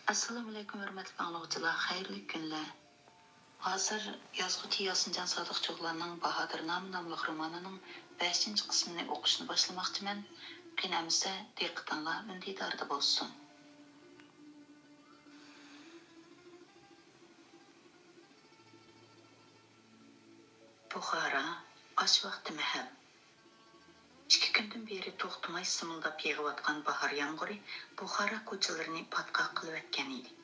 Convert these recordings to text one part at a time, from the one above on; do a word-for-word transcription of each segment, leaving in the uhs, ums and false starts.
ئەسسالامۇئەلەيكۇم، ھۆرمەتلىك ئاڭلىغۇچىلار، خەيرلىك كۈنلەر. ھازىر يازغۇچى ياسىنجان سادىقچىئوغلاننىڭ باھادىرنامە ناملىق رومانىنىڭ بەشىنچى قىسمىنى ئوقۇشنى باشلىماقچىمەن. قېنى ئەمىسە، دىققىتىڭلار ئۈندىداردا بولسۇن. بۇخارا، ئاش ۋاقتى مەھەل. ئىككى كۈندىن بېرى توختىماي سىمىلداپ يېغىۋاتقان باھار يامغۇرى بۇخارا كوچىلىرىنى پاتقاق قىلىۋەتكەن ئىدى.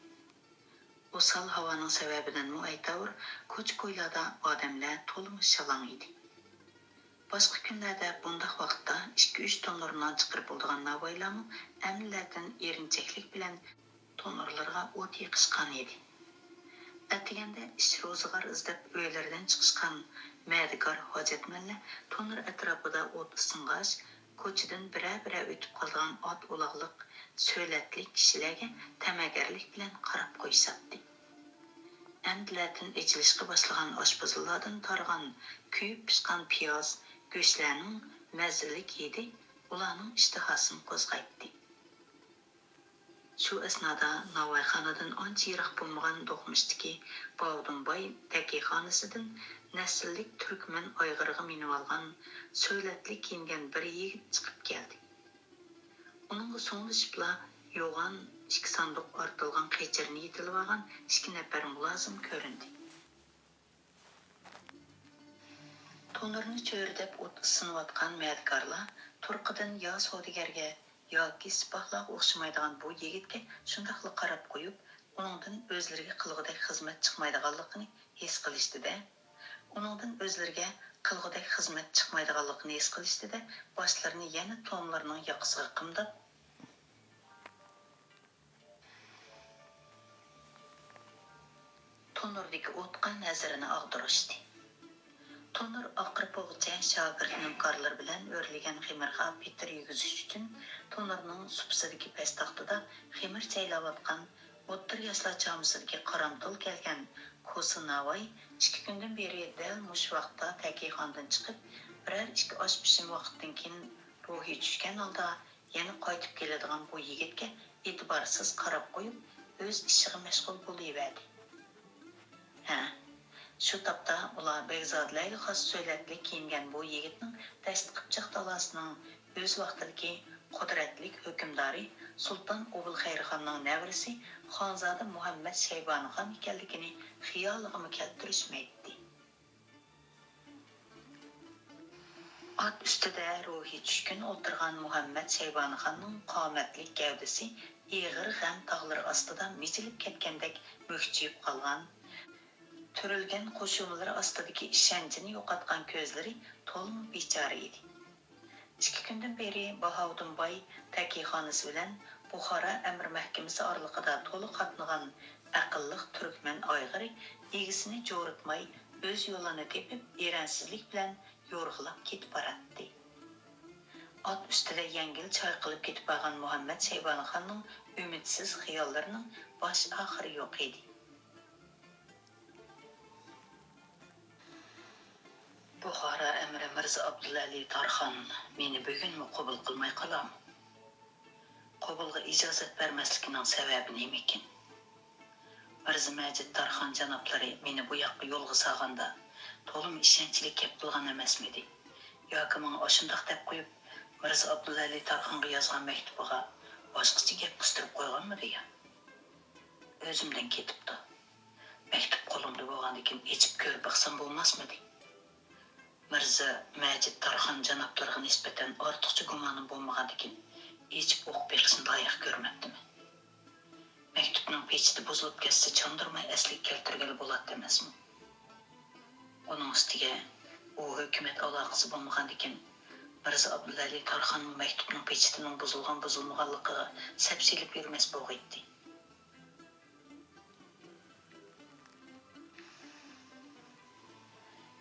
ئوسال ھاۋانىڭ سەۋەبىدىنمۇ ئەيتاۋۇر، كوچا-كويلاردا ئادەملەر تولىمۇ شالاڭ ئىدى. باشقا كۈنلەردە بۇنداق ۋاقىتتا ئىككى-ئۈچ تونۇر نان چىقىرىپ بولىدىغان ناۋايلارمۇ ئەمدىلەردىن ئېرىنچەكلىك بىلەن تونۇرلىرىغا ئوت يېقىشقان ئىدى. ئەتىگەندە ئىش روزىغار ئىزدەپ ئۆيلىرىدىن چىقىشقان مەدىكار ھاجەتمەنلەر تونۇر ئەتراپىدا ئوت ئىسسىنغاچ، كوچىدىن بىرەر-بىرەر ئۆتۈپ قالىدىغان ئات ئۇلاغلىق سۆلەتلىك كىشىلەرگە تەمەگەرلىك بىلەن قاراپ قويۇشاتتى. ئەمدىلەتىن ئېچىلىشقا باشلىغان ئاشپۇزۇللاردىن تارىغان كۆيۈپ پىشقان پىياز، گۆشلەرنىڭ مەززىلىك ھىدى ئۇلارنىڭ ئىشتىھاسىنى قوزغايتتى. شۇ ئەسنادا ناۋايخانىدىن ئانچە يىراق بولمىغان دوقمۇشتىكى باۋۇدۇنباي تەكىخانىسىدىن نەسىللىك تۈركمەن ئايغىرىغا مىنىۋالغان، سۆلەتلىك كىيىنگەن بىر يىگىت چىقىپ كەلدى. ئۇنىڭغا سوڭلىشىپلا يوغان ئىككى ساندۇق ئارتىلغان قېچىرنى يېتىلىۋالغان ئىككى نەپەر مۇلازىم كۆرۈندى. تونۇرنى چۆرىدەپ ئوت ئىسسىنىۋاتقان مەدىكارلار تۇرقىدىن يا سودىگەرگە ياكى سىپاھلارغا ئوخشىمايدىغان بۇ يىگىتكە شۇنداقلا قاراپ قويۇپ، ئۇنىڭدىن ئۆزلىرىگە قىلغۇدەك خىزمەت چىقمايدىغانلىقىنى ھېس قىلىشتى-دە، ئۇنىڭدىن ئۆزلىرىگە قىلغۇدەك خىزمەت چىقمايدىغانلىقىنى ھېس قىلىشتى-دە، باشلىرىنى يەنە توملىرىنىڭ ياقىسىغا قىمداپ، تونۇردىكى ئوتقا نەزىرىنى ئاغدۇرۇشتى. تونۇر ئاقىرىپ بولغۇچە شاگىرت نۆكەرلىرى بىلەن ئۆرلىگەن خېمىرغا پېتىر يېگۈزۈش ئۈچۈن تونۇرنىڭ سۇپىسىدىكى پەستاختىدا خېمىر چەيلەۋاتقان ئوتتۇرا ياشلار چامىسىدىكى قارامتۇل كەلگەن كوسا ناۋاي ئىككى كۈندىن بېرى دەل مۇشۇ ۋاقىتتا تەكىخانىدىن چىقىپ، بىرەر ئىككى ئاش پىشىم ۋاقىتتىن كېيىن روھى چۈشكەن ھالدا يەنە قايتىپ كېلىدىغان بۇ يىگىتكە ئېتىبارسىز قاراپ قويۇپ، ئۆز ئىشىغا مەشغۇل بولۇۋەردى. ھە، شۇ تاپتا ئۇلار بەگزادىلەرگە خاس سۆلەتلىك كىيىنگەن بۇ يىگىتنىڭ دەشتى-قىپچاق تالاسىنىڭ ئۆز ۋاقتىدىكى قۇدرەتلىك ھۆكۈمدارى سۇلتان ئوبۇلخەيرخاننىڭ نەۋرىسى خانزادە مۇھەممەد شەيبانىخان ئىكەنلىكىنى خىيالىغىمۇ كەلتۈرۈشمەيتتى. ئات ئۈستىدە روھى چۈشكۈن ئولتۇرغان مۇھەممەد شەيبانىخاننىڭ قامەتلىك گەۋدىسى ئېغىر غەم تاغلىرى ئاستىدا مىجىلىپ كەتكەندەك مۈكچىيىپ قالغان، تۈرۈلگەن قوشۇمىلىرى ئاستىدىكى ئىشەنچىنى يوقاتقان كۆزلىرى تولىمۇ بىچارە ئىدى. ئىككى كۈندىن بېرى باھاۋۇدۇن باي تەكىخانىسى بىلەن بۇخارا ئەمىر مەھكىمىسى ئارىلىقىدا تولا قاتنىغان ئەقىللىق تۈركمەن ئايغىرى ئىگىسىنى جورۇتماي ئۆز يولىنى تېپىپ، ئېرەنسىزلىك بىلەن يورغىلاپ كېتىپ باراتتى. ئات ئۈستىدە يەڭگىل چايقىلىپ كېتىپ بارغان مۇھەممەد شەيبانىخاننىڭ ئۈمىدسىز خىياللىرىنىڭ باش-ئاخىرى يوق ئىدى. بۇخارا ئەمىرى مىرزا ئابدۇلئەلى تارخان مېنى بۈگۈنمۇ قوبۇل قىلماي قالامۇ؟ قوبۇلغا ئىجازەت بەرمەسلىكىنىڭ سەۋەبى نېمىكىن؟ مىرزا مەجىت تارخان جانابلىرى مېنى بۇ ياققا يولغا سالغاندا، تولىمۇ ئىشەنچلىك گەپ قىلغان ئەمەسمىدى؟ ياكى ماڭا ئاشۇنداق دەپ قويۇپ، مىرزا ئابدۇلئەلى تارخانغا يازغان مەكتۇبىغا باشقىچە گەپ قىستۇرۇپ قويغانمىدى يا؟ ئۆزۈمدىن كېتىپتۇ. مەكتۇپ قولۇمدا بولغاندىكىن ئېچىپ كۆرۈپ باقسام بولماسمىدى؟ مىرزا مەجىت تارخان جانابلىرىغا نىسبەتەن ئارتۇقچە گۇمانىم بولمىغاندىكىن، ئېچىپ ئوقۇپ بېقىشنى لايىق كۆرمەپتىمەن. مەكتۇپنىڭ پېچىتى بۇزۇلۇپ كەتسە، چاندۇرماي ئەسلىگە كەلتۈرگىلى بولاتتى ئەمەسمۇ؟ ئۇنىڭ ئۈستىگە، ئۇ ھۆكۈمەت ئالاقىسى بولمىغاندىكىن، مىرزا ئابدۇلئەلى تارخانمۇ مەكتۇپنىڭ پېچىتىنىڭ بۇزۇلغان-بۇزۇلمىغانلىقىغا سەپ سېلىپ يۈرمەس بولغىيتتى.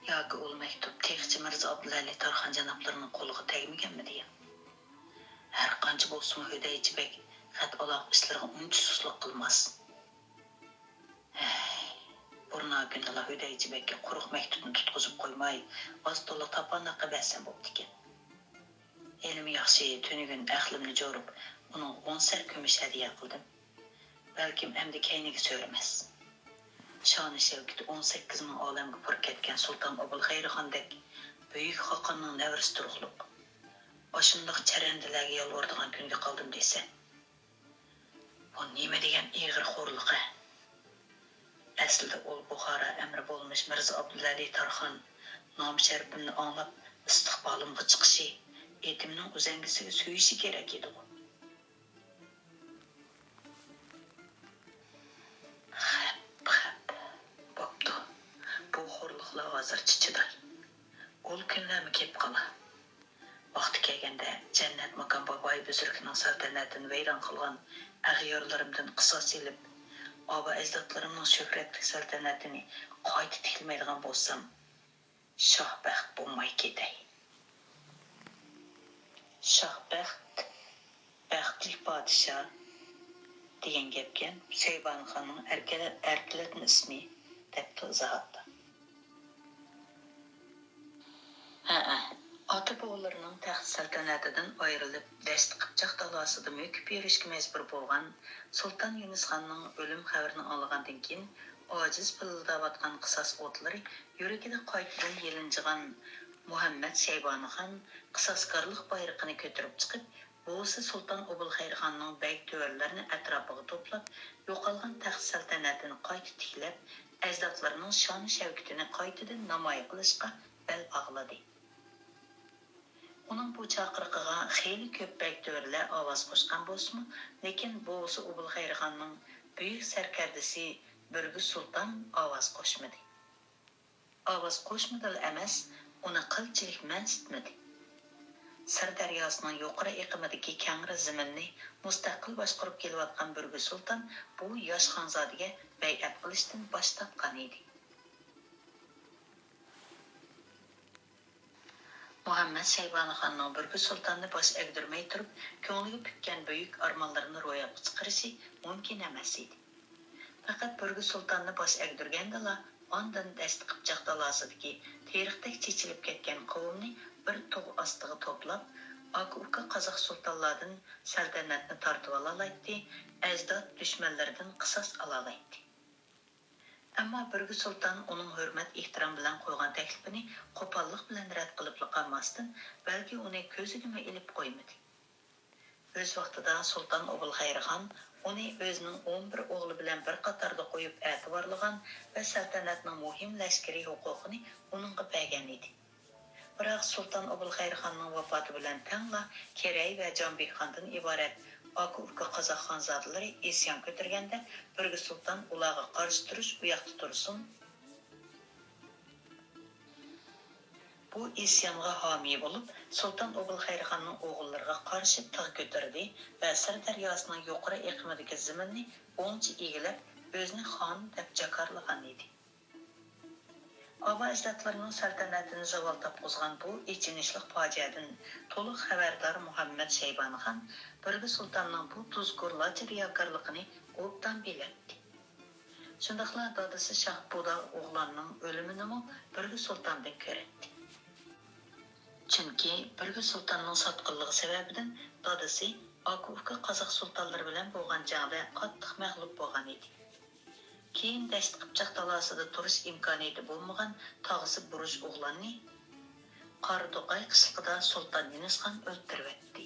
ياكى ئۇ مەكتۇپ تېخىچە مىرزا ئابدۇلئەلى تارخان جانابلىرىنىڭ قولىغا تەگمىگەنمىدى يا؟ ھەر قانچە بولسىمۇ، ھۆدەيچى بەگ خەت ئالاقە ئىشلىرىغا ئۇنچە سۇسلۇق قىلماس. ھەي، بۇرۇن كۈندىلا ھۆدەيچى بەگكە قۇرۇق مەكتۇپنى تۇتقۇزۇپ قويماي، ئاز-تولا تاپاناققا بەرسەم بوپتىكەن. ھېلىمۇ ياخشى، تۈنۈگۈن ئەقلىمنى جورۇپ، ئۇنىڭغا ئون سەر كۈمۈش ھەدىيە قىلدىم. بەلكىم ئەمدى كەينىگە سۆرىمەس. شانى شەۋكىتى ئون سەككىز مىڭ ئالەمگە پۇر كەتكەن سۇلتان ئوبۇلخەيرخاندەك بۈيۈك خاقاننىڭ نەۋرىسى تۇرۇقلۇق. ئاشۇنداق چەرەندىلەرگە يالۋۇرىدىغان كۈنگە قالدىم دېسە. بۇ نېمە دېگەن ئېغىر خورلۇق ھە؟ ئەسلىدە ئۇ بۇخارا ئەمىرى بولمىش مىرزا ئابدۇلئەلى تارخان نام-شەرىپىمنى ئاڭلاپ، ئىستىقبالىمغا چىقىشى، ئېتىمنىڭ ئۈزەڭگىسىگە سۆيۈشى كېرەك ئىدىغۇ. خەپ، خەپ. بوپتۇ. بۇ خورلۇقلار ھازىرچە چىداي. ئۇل كۈنلەرمۇ كېلىپ قالا. ۋاقتى كەلگەندە جەننەت ماكان بابايى بۈزرۈكنىڭ سەلتەنەتىنى ۋەيران قىلغان ئەغيارلىرىمدىن قىساس ئېلىپ، ئابا-ئەجدادلىرىمنىڭ شۆھرەتلىك سەلتەنەتىنى قايتا تىكلىمەيدىغان بولسام، شاھ بەخت بولماي كېتەي. شاھ بەخت، بەختلىك پادىشاھ دېگەن گەپكەن، شەيبانىخاننىڭ ئەركىلە-، ئەركىلەتمە ئىسمى، دەپتۇ ئىزاھاتتا. ھەئە، ئاتا-بوۋىلىرىنىڭ تەخت سەلتەنەتىدىن ئايرىلىپ، دەشتى قىپچاق تالاسىدا مۆكۈپ يۈرۈشكە مەجبۇر بولغان سۇلتان يۇنۇسخاننىڭ ئۆلۈم خەۋىرىنى ئاڭلىغاندىن كېيىن، ئاجىز پىلىلداۋاتقان قىساس ئوتلىرى يۈرىكىدە قايتىدىن يېلىنجىغان مۇھەممەد شەيبانىخان قىساسكارلىق بايرىقىنى كۆتۈرۈپ چىقىپ، بوۋىسى سۇلتان ئوبۇلخەيرخاننىڭ بەگ تۆرىلىرىنى ئەتراپىغا توپلاپ، يوقالغان تەخت سەلتەنەتىنى قايتا تىكلەپ، ئەجدادلىرىنىڭ شان-شەۋكىتىنى قايتىدىن نامايان قىلىشقا بەل باغلىدى. ئۇنىڭ بۇ چاقىرىقىغا خېلى كۆپ بەگ تۆرىلەر ئاۋاز قوشقان بولسىمۇ، لېكىن بوۋىسى ئوبۇلخەيرخاننىڭ بۈيۈك سەركەردىسى بۈرگۈس سۇلتان ئاۋاز قوشمىدى. ئاۋاز قوشمىدىلا ئەمەس، ئۇنى قىلچىلىك مەنسىتمىدى. سىر دەرياسىنىڭ يۇقىرى ئېقىمىدىكى كەڭرى زېمىننى مۇستەقىل باشقۇرۇپ كېلىۋاتقان بۈرگۈس سۇلتان بۇ ياش خانزادىگە بەيئەت قىلىشتىن باش تارتقان ئىدى. مۇھەممەد شەيبانىخاننىڭ بۈرگۈس سۇلتاننى باش ئەگدۈرمەي تۇرۇپ، كۆڭلىگە پۈككەن بۈيۈك ئارمانلىرىنى روياپقا چىقىرىشى مۇمكىن ئەمەس ئىدى. پەقەت بۈرگۈس سۇلتاننى باش ئەگدۈرگەندىلا، ئاندىن دەشتى قىپچاق تالاسىدىكى تېرىقتەك چېچىلىپ كەتكەن قوۋمنى بىر تۇغ ئاستىغا توپلاپ، ئاكا-ئۇكا قازاق سۇلتانلاردىن سەلتەنەتنى تارتىۋالالايتتى، ئەجداد دۈشمەنلىرىدىن قىساس ئالالايتتى. ئەمما بۈرگۈس سۇلتان ئۇنىڭ ھۆرمەت-ئېھتىرام بىلەن قويغان تەكلىپىنى قوپاللىق بىلەن رەت قىلىپلا قالماستىن، بەلكى ئۇنى كۆزىگىمۇ ئېلىپ قويمىدى. ئۆز ۋاقتىدا سۇلتان ئوبۇلخەيرخان ئۇنى ئۆزىنىڭ ئون بىر ئوغلى بىلەن بىر قاتاردا قويۇپ ئەتىۋارلىغان ۋە سەلتەنەتنىڭ مۇھىم لەشكىرىي ھوقۇقىنى ئۇنىڭغا بەرگەن ئىدى. بىراق سۇلتان ئوبۇلخەيرخاننىڭ ۋاپاتى بىلەن تەڭلا كېرەي ۋە جانبىخاندىن ئىبارەت ئاكا-ئۇكا قازاق خانزادىلىرى ئىسيان كۆتۈرگەندە، بۈرگۈس سۇلتان ئۇلارغا قارشى تۇرۇش ئۇياقتا تۇرسۇن، بۇ ئىسيانغا ھامىي بولۇپ، سۇلتان ئوبۇلخەيرخاننىڭ ئوغۇللىرىغا قارشى تىغ كۆتۈردى ۋە سىر دەرياسىنىڭ يۇقىرى ئېقىمىدىكى زېمىننى ئوڭچە ئىگىلەپ، ئۆزىنى خان دەپ جاكارلىغان ئىدى. ئابا-ئەجدادلىرىنىڭ سەلتەنەتىنى زاۋال تاپقۇزغان بۇ ئېچىنىشلىق پاجىئەدىن تولۇق خەۋەردار مۇھەممەد شەيبانىخان بۈرگۈس سۇلتاننىڭ بۇ تۇزكورلارچە رىياكارلىقىنى ئوبدان بىلەتتى. شۇنداقلا دادىسى شاھ بۇدا ئوغلاننىڭ ئۆلۈمىنىمۇ بۈرگۈس سۇلتاندىن كۆرەتتى. چۈنكى بۈرگۈس سۇلتاننىڭ ساتقىنلىقى سەۋەبىدىن دادىسى ئاكا-ئۇكا قازاق سۇلتانلىرى بىلەن بولغان جەڭدە قاتتىق مەغلۇپ بولغان ئىدى. كېيىن دەشت قىپچاق تالاسىدا تۇرۇش ئىمكانىيىتى بولمىغان تاغىسى بۇرۇش ئوغلاننى قارا توقاي قىشلىقىدا سۇلتان يۇنۇسخان ئۆلتۈرۈۋەتتى.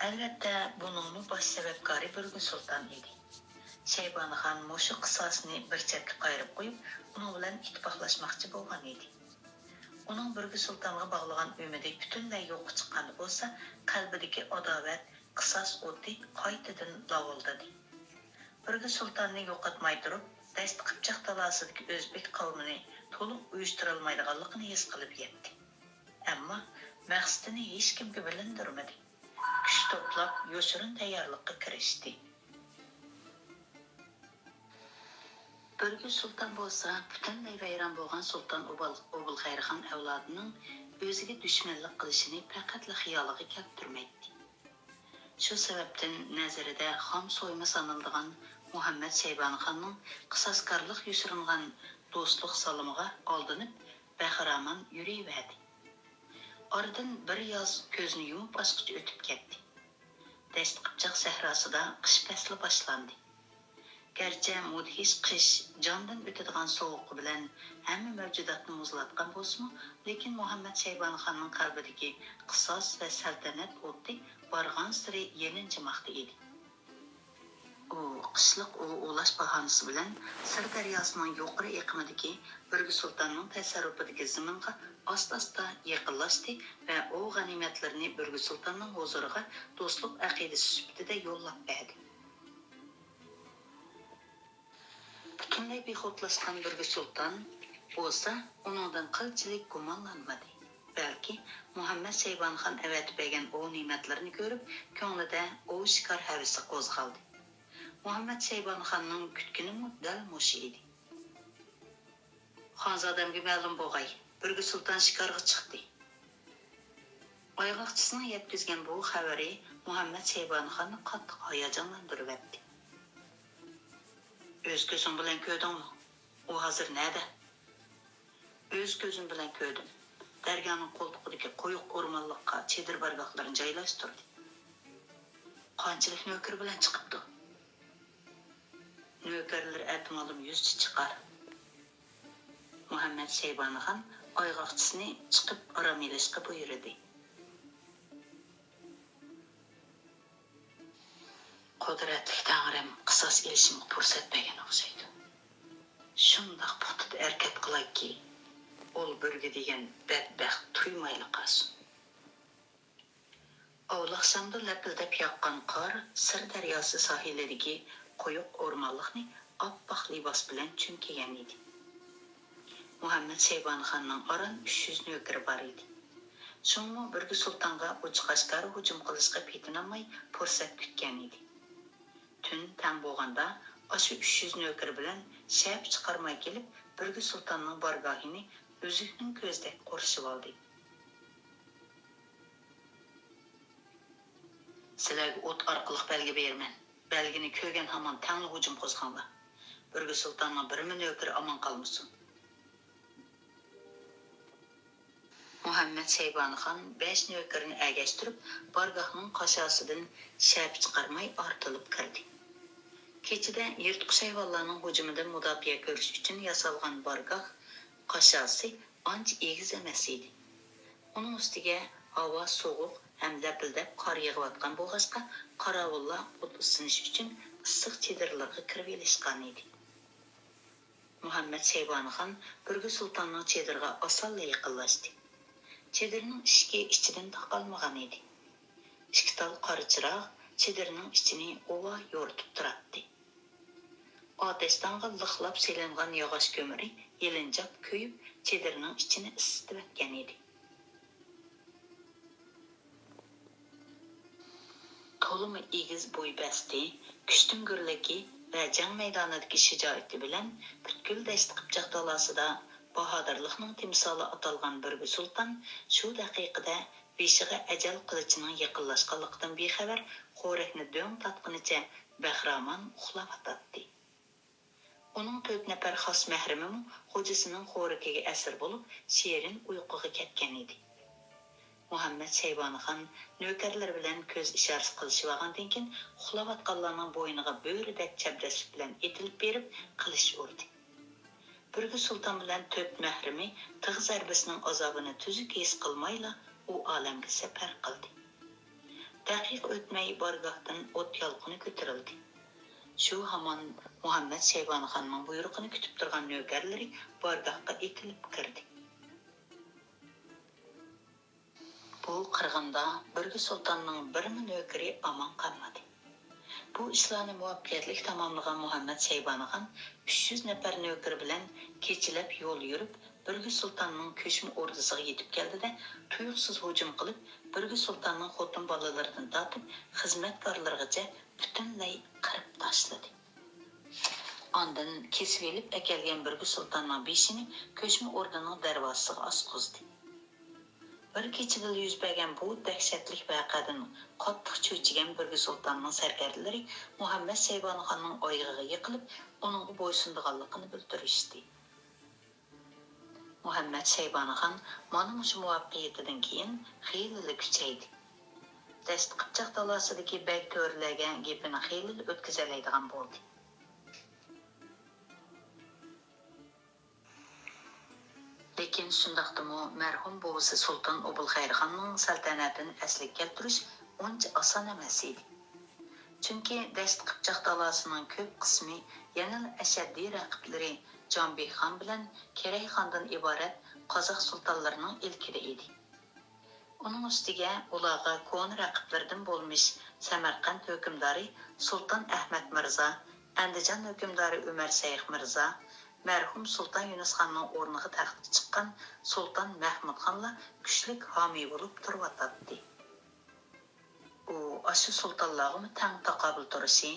ئەلۋەتتە، بۇنىڭمۇ باش سەۋەبكارى بۈرگۈس سۇلتان ئىدى. شەيبانىخان مۇشۇ قىساسنى بىر چەتكە قايرىپ قويۇپ، ئۇنىڭ بىلەن ئىتتىپاقلاشماقچى بولغان ئىدى. ئۇنىڭ بۈرگۈس سۇلتانغا باغلىغان ئۈمىدى پۈتۈنلەي يوققا چىققاندا بولسا، قەلبىدىكى ئاداۋەت، قىساس ئوتى قايتىدىن لاۋۇلدىدى. بۈرگۈس سۇلتاننى يوقاتماي تۇرۇپ، دەشت قىپچاق تالاسىدىكى ئۆزبېك قەۋمىنى تولۇق ئۇيۇشتۇرالمايدىغانلىقىنى ھېس قىلىپ يەتتى. ئەمما مەقسىتىنى ھېچكىمگە بىلىندۈرمىدى. كۈچ توپلاپ، يوشۇرۇن تەييارلىققا كىرىشتى. بۈرگۈس سۇلتان بولسا پۈتۈنلەي ۋەيران بولغان سۇلتان ئوبال-، ئوبۇلخەيرخان ئەۋلادىنىڭ ئۆزىگە دۈشمەنلىك قىلىشىنى پەقەتلا خىيالىغا كەلتۈرمەيتتى. شۇ سەۋەبتىن نەزىرىدە خام سويما سانىلىدىغان مۇھەممەد شەيبانىخاننىڭ قىساسكارلىق يوشۇرۇنغان دوستلۇق سالىمىغا ئالدىنىپ، بەخىرامان يۈرۈۋەردى. ئارىدىن بىر ياز كۆزنى يۇمۇپ ئاچقۇچە ئۆتۈپ كەتتى. دەشت قىپچاق سەھراسىدا قىش پەسلى باشلاندى. گەرچە مۇدھىش قىش جاندىن ئۆتىدىغان سوغۇقى بىلەن ھەممە مەۋجۇداتنى مۇزلاتقان بولسىمۇ، لېكىن مۇھەممەد شەيبانىخاننىڭ قەلبىدىكى قىساس ۋە سەلتەنەت ئوتى بارغانسېرى يېلىنجىماقتا ئىدى. ئۇ قىشلىق ئۇۋا ئوۋلاش باھانىسى بىلەن سىر دەرياسىنىڭ يۇقىرى ئېقىمىدىكى بۈرگۈ سۇلتاننىڭ تەسەررۇپىدىكى زېمىنغا ئاستا-ئاستا يېقىنلاشتى ۋە ئوۋ غەنىيمەتلىرىنى بۈرگۈ سۇلتاننىڭ ھۇزۇرىغا دوستلۇق ئەقىدىسى سۈپىتىدە يوللاپ بەردى. پۈتۈنلەي بىخۇدلاشقان بۈرگۈ سۇلتان بولسا ئۇنىڭدىن قىلچىلىك گۇمانلانمىدى. بەلكى مۇھەممەد شەيبانىخان ئەۋەتىپ بەرگەن ئوۋ نېمەتلىرىنى كۆرۈپ، كۆڭلىدە ئوۋ شىكار ھەۋىسى قوزغالدى. مۇھەممەد شەيبانىخاننىڭ كۈتكىنىمۇ دەل مۇشۇ ئىدى. خانزادەمگە مەلۇم بولغاي، بۈرگۈ سۇلتان شىكارغا چىقتى. ئايغاقچىسىنىڭ يەتكۈزگەن بۇ خەۋىرى مۇھەممەد شەيبانىخاننى قاتتىق ھاياجانلاندۇرۇۋەتتى. ئۆز كۆزۈڭ بىلەن كۆردۈڭمۇ؟ ئۇ ھازىر نەدە؟ ئۆز كۆزۈم بىلەن كۆردۈم. دەرگانىڭ قولتۇقىدىكى قويۇق ئورمانلىققا چېدىر بارگاھلىرىنى جايلاشتۇردى. قانچىلىك نۆكىرى بىلەن چىقىپتۇ؟ نۆكەرلىرى ئەتىمالىم يۈزچە چىقار. مۇھەممەد شەيبانىخان ئايغاقچىسىنى چىقىپ ئارام ئېلىشقا بۇيرۇدى. قۇدرەتلىك تەڭرىم قىساس ئېلىشىمغا پۇرسەت بەرگەن ئوخشايدۇ. شۇنداق پۇختا ھەرىكەت قىلايكى، ئۇل بۈرگە دېگەن بەتبەخت تۇيمايلا قالسۇن. ئاۋۋال ئاخشامدا لەپىلدەپ ياغقان قار سىر دەرياسى ساھىلىدىكى قويۇق ئورمانلىقنى ئاپئاق لىباس بىلەن چۈمكىگەن ئىدى. مۇھەممەد شەيبانىخاننىڭ ئاران ئۈچ يۈز نۆكىرى بار ئىدى. شۇڭىمۇ بۈرگۈ سۇلتانغا ئوچۇق-ئاشكارا ھۇجۇم قىلىشقا پېتىنالماي پۇرسەت كۈتكەن ئىدى. تۈن تەڭ بولغاندا ئاشۇ ئۈچ يۈز نۆكىرى بىلەن شەپە چىقارماي كېلىپ، بۈرگۈ سۇلتاننىڭ بارگاھىنى ئۈزۈكنىڭ كۆزىدەك قورشىۋالدى. سىلەرگە ئوت ئارقىلىق بەلگە بېرىمەن. بەلگىنى كۆرگەن ھامان تەڭلا ھۇجۇم قوزغاڭلار. بۈرگۈ سۇلتاننىڭ بىرمۇ نۆكىرى ئامان قالمىسۇن. مۇھەممەد شەيبانىخان بەش نۆكىرىنى ئەگەشتۈرۈپ، بارگاھنىڭ قاشاسىدىن شەپە چىقارماي ئارتىلىپ كىردى. كېچىدە يىرتقۇچ ھايۋانلارنىڭ ھۇجۇمىدىن مۇداپىئە كۆرۈش ئۈچۈن ياسالغان بارگاھ قاشاسى ئانچە ئېگىز ئەمەس ئىدى. ئۇنىڭ ئۈستىگە ھاۋا سوغۇق ھەم لەپىلدەپ قار يېغىۋاتقان بولغاچقا، قاراۋۇللار ئوت ئىسسىنىش ئۈچۈن ئىسسىق چېدىرلىرىغا كىرىۋېلىشقان ئىدى. مۇھەممەد شەيبانىخان بۈرگۈ سۇلتاننىڭ چېدىرىغا ئاسانلا يېقىنلاشتى. چېدىرنىڭ ئىشىكى ئىچىدىن تاقالمىغان ئىدى. ئىككى تال قارا چىراغ چېدىرنىڭ ئىچىنى غۇۋا يورۇتۇپ تۇراتتى. ئاتەشدانغا لىقلاپ سېلىنغان ياغاچ كۆمۈرى يېلىنجاپ كۆيۈپ، چېدىرنىڭ ئىچىنى ئىسسىتىۋەتكەن ئىدى. تولىمۇ ئېگىز بوي-بەستى، كۈچتۈڭگۈرلۈكى ۋە جەڭ مەيدانىدىكى شىجائىتى بىلەن پۈتكۈل دەشتى قىپچاق تالاسىدا باھادىرلىقنىڭ تىمسالى ئاتالغان بۈرگۈ سۇلتان شۇ دەقىقىدە بېشىغا ئەجەل قىلىچىنىڭ يېقىنلاشقانلىقىدىن بىخەۋەر، خورەكنى دۆڭ تارتقىنىچە بەخىرامان ئۇخلاۋاتاتتى. ئۇنىڭ تۆت نەپەر خاس مەھرىمىمۇ خوجىسىنىڭ خورىكىگە ئەسىر بولۇپ، شېرىن ئۇيقۇغا كەتكەن ئىدى. مۇھەممەد شەيبانىخان نۆكەرلىرى بىلەن كۆز ئىشارىسى قىلىشىۋالغاندىن كېيىن، ئۇخلاۋاتقانلارنىڭ بوينىغا بۆرىدەك چەبدەسلىك بىلەن ئېتىلىپ بېرىپ، قىلىچ ئۇردى. بۈرگۈ سۇلتان بىلەن تۆت مەھرىمى تىغ زەربىسىنىڭ ئازابىنى تۈزۈك ھېس قىلمايلا، ئۇ ئالەمگە سەپەر قىلدى. دەقىقە ئۆتمەي بارگاھتىن ئوت يالقۇنى كۆتۈرۈلدى. شۇ ھامان مۇھەممەد شەيبانىخاننىڭ بۇيرۇقىنى كۈتۈپ تۇرغان نۆكەرلىرى بارگاھقا ئېتىلىپ كىردى. بۇ قىرغىندا بۈرگۈ سۇلتاننىڭ بىرمۇ نۆكىرى ئامان قالمىدى. بۇ ئىشلارنى مۇۋەپپەقىيەتلىك تاماملىغان مۇھەممەد شەيبانىخان ئۈچ يۈز نەپەر نۆكىرى بىلەن كېچىلەپ يول يۈرۈپ، بۈرگۈ سۇلتاننىڭ كۆچمە ئوردىسىغا يېتىپ كەلدى-دە، تۇيۇقسىز ھۇجۇم قىلىپ، بۈرگۈ سۇلتاننىڭ خوتۇن بالىلىرىدىن تارتىپ خىزمەتكارلىرىغىچە پۈتۈنلەي قىرىپ تاشلىدى. ئاندىن كېسىۋېلىپ ئەكەلگەن بۈرگۈ سۇلتاننىڭ بېشىنى كۆچمە ئوردىنىڭ دەرۋازىسىغا ئاسقۇزدى. بىر كېچىدىلا يۈز بەرگەن بۇ دەھشەتلىك ۋەقەدىن قاتتىق چۆچۈگەن بۈرگۈ سۇلتاننىڭ سەركەردىلىرى مۇھەممەد شەيبانىخاننىڭ ئايىغىغا يىقىلىپ، ئۇنىڭغا بويسۇنىدىغانلىقىنى بىلدۈرۈشتى. مۇھەممەد شەيبانىخان مانا مۇشۇ مۇۋەپپەقىيىتىدىن كېيىن خېلىلا كۈچەيدى. دەشت قىپچاق تالاسىدىكى بەگ تۆرىلەرگە گېپىنى خېلىلا ئۆتكۈزەلەيدىغان بولدى. لېكىن شۇنداقتىمۇ مەرھۇم بوۋىسى سۇلتان ئوبۇلخەيرخاننىڭ سەلتەنەتىنى ئەسلىگە كەلتۈرۈش ئۇنچە ئاسان ئەمەس ئىدى. چۈنكى دەشت قىپچاق تالاسىنىڭ كۆپ قىسمى يەنىلا ئەشەددىي رەقىبلىرى جامبىخان بىلەن كېرەيخاندىن ئىبارەت قازاق سۇلتانلىرىنىڭ ئىلكىدە ئىدى. ئۇنىڭ ئۈستىگە ئۇلارغا كونا رەقىبلىرىدىن بولمىش سەمەرقەنت ھۆكۈمدارى سۇلتان ئەھمەد مىرزا، ئەندىجان ھۆكۈمدارى ئۆمەر شەيخ مىرزا، مەرھۇم سۇلتان يۇنۇسخاننىڭ ئورنىغا تەختكە چىققان سۇلتان مەھمۇدخانلار كۈچلۈك ھامىي بولۇپ تۇرۇۋاتاتتى. ئۇ ئاشۇ سۇلتانلارغىمۇ تەڭ تاقابىل تۇرۇشى،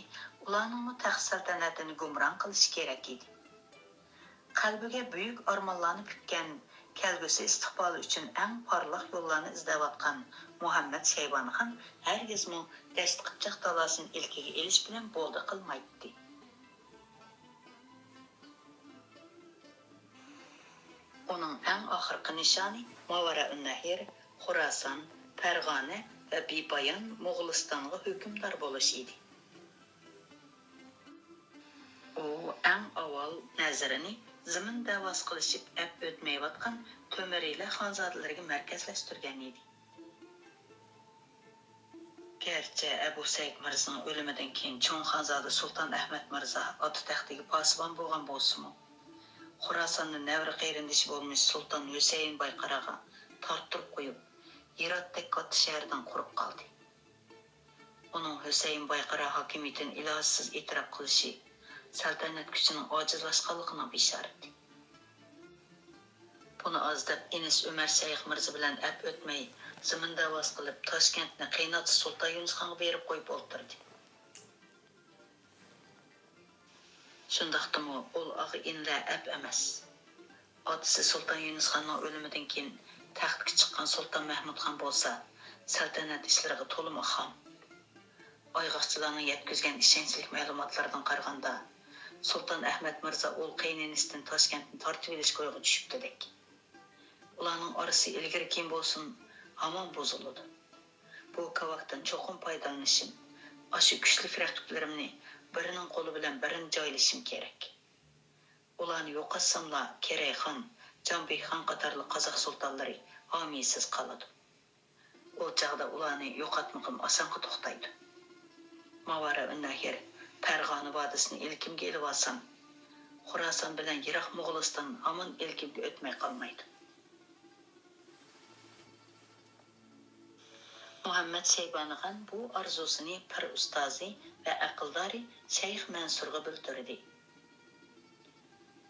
ئۇلارنىڭمۇ تەخت سەلتەنەتىنى گۇمران قىلىشى كېرەك ئىدى. قەلبىگە بۈيۈك ئارمانلارنى پۈككەن، كەلگۈسى ئىستىقبالى ئۈچۈن ئەڭ پارلاق يوللارنى ئىزدەۋاتقان مۇھەممەد شەيبانىخان ھەرگىزمۇ دەشت قىپچاق تالاسىنى ئىلكىگە ئېلىش بىلەن بولدى قىلمايتتى. ئۇنىڭ ئەڭ ئاخىرقى نىشانى ماۋارائۇننەھر، خوراسان، پەرغانە ۋە بىپايان موغۇلىستانغا ھۆكۈمدار بولۇش ئىدى. ئۇ ئەڭ ئاۋۋال نەزىرىنى زېمىن دەۋاسى قىلىشىپ ئەپ ئۆتمەيۋاتقان تۆمۈرىيلەر خانزادىلىرىگە مەركەزلەشتۈرگەن ئىدى. گەرچە ئەبۇ سەئىد مىرزىنىڭ ئۆلۈمىدىن كېيىن چوڭ خانزادە سۇلتان ئەھمەد مىرزا ئاتا تەختىگە پاسىبان بولغان بولسىمۇ، خوراساننى نەۋرە قېرىندىشى بولمىش سۇلتان ھۈسەيىن بايقاراغا تارتتۇرۇپ قويۇپ، ھىراتتەك كاتتا شەھەردىن قۇرۇق قالدى. ئۇنىڭ ھۈسەيىن بايقارا ھاكىمىيىتىنى ئىلاجسىز ئېتىراپ قىلىشى سەلتەنەت كۈچىنىڭ ئاجىزلاشقانلىقىنىڭ بېشارىتى. بۇنى ئاز دەپ ئىنىسى ئۆمەر شەيخ مىرزا بىلەن ئەپ ئۆتمەي، زېمىن دەۋاسى قىلىپ، تاشكەنتنى قېيىنئاتىسى سۇلتان يۇنۇسخانغا بېرىپ قويۇپ ئولتۇردى. شۇنداقتىمۇ ئۇل ئاغا ئىنىلەر ئەپ ئەمەس. ئاتىسى سۇلتان يۇنۇسخاننىڭ ئۆلۈمىدىن كېيىن تەختكە چىققان سۇلتان مەھمۇدخان بولسا سەلتەنەت ئىشلىرىغا تولىمۇ خام. ئايغاقچىلارنىڭ يەتكۈزگەن ئىشەنچلىك مەلۇماتلىرىدىن قارىغاندا، سۇلتان ئەھمەد مىرزا ئۇل قېيىنئىنىسىدىن تاشكەنتنى تارتىۋېلىشكە ئويغا چۈشۈپتىدەك. ئۇلارنىڭ ئارىسى ئىلگىرى كېيىن بولسۇن، ھامان بۇزۇلىدۇ. بۇ كاۋاكتىن چوقۇم پايدىلىنىشىم، ئاشۇ كۈچلۈك رەقىبلىرىمنى بىرىنىڭ قولى بىلەن بىرىنى جايلىشىم كېرەك. ئۇلارنى يوقاتساملا، كېرەيخان، جامبىخان قاتارلىق قازاق سۇلتانلىرى ھامىيسىز قالىدۇ. ئۇ چاغدا ئۇلارنى يوقاتمىقىم ئاسانغا توختايدۇ. ماۋارائۇننەھر، پەرغانە ۋادىسىنى ئىلكىمگە ئېلىۋالسام، خوراسان بىلەن يىراق موغۇلىستان ھامان ئىلكىمگە ئۆتمەي قالمايدۇ. مۇھەممەد شەيبانىخان بۇ ئارزۇسىنى پىر ئۇستازى ۋە ئەقىلدارى شەيخ مەنسۇرغا بىلدۈردى.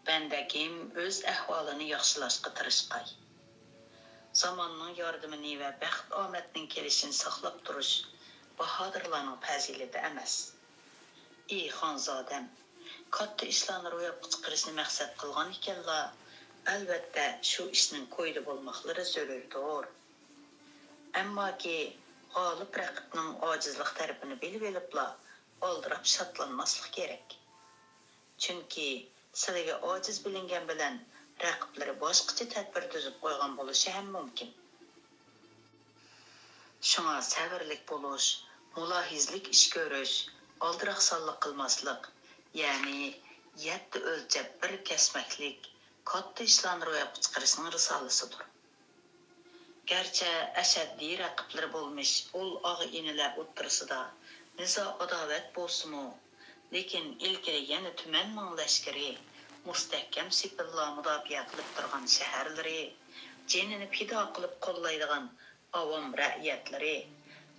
بەندەكىم ئۆز ئەھۋالىنى ياخشىلاشقا تىرىشقاي. زاماننىڭ ياردىمىنى ۋە بەخت-ئامەتنىڭ كېلىشىنى ساقلاپ تۇرۇش باھادىرلارنىڭ پەزىلىتى ئەمەس. ئى خانزادەم، كاتتا ئىشلارنى روياپقا چىقىرىشنى مەقسەت قىلغان ئىكەنلا، ئەلۋەتتە، شۇ ئىشنىڭ كويىدا بولماقلىرى زۆرۈردۇر. ئەمماكى، غالىپ رەقىبنىڭ ئاجىزلىق تەرىپىنى بىلىۋېلىپلا، ئالدىراپ شادلانماسلىق كېرەك. چۈنكى، سىلىگە ئاجىز بىلىنگەن بىلەن، رەقىبلىرى باشقىچە تەدبىر تۈزۈپ قويغان بولۇشى ھەم مۇمكىن. شۇڭا سەۋرلىك بولۇش، مۇلاھىزىلىك ئىش كۆرۈش، ئالدىراقسانلىق قىلماسلىق، يەنى يەتتە ئۆلچەپ بىر كەسمەكلىك كاتتا ئىشلارنى روياپقا چىقىرىشنىڭ رىسالىسىدۇر. گەرچە ئەشەددىي رەقىبلىرى بولمىش ئۇل ئاغا-ئىنىلەر ئوتتۇرىسىدا نىزا-ئاداۋەت بولسىمۇ، لېكىن ئىلكىدە يەنە تۈمەننىڭ لەشكىرى، مۇستەھكەم سېپىللا مۇداپىئە قىلىپ تۇرغان شەھەرلىرى، جېنىنى پىدا قىلىپ قوللايدىغان ئاۋام رەئىيەتلىرى،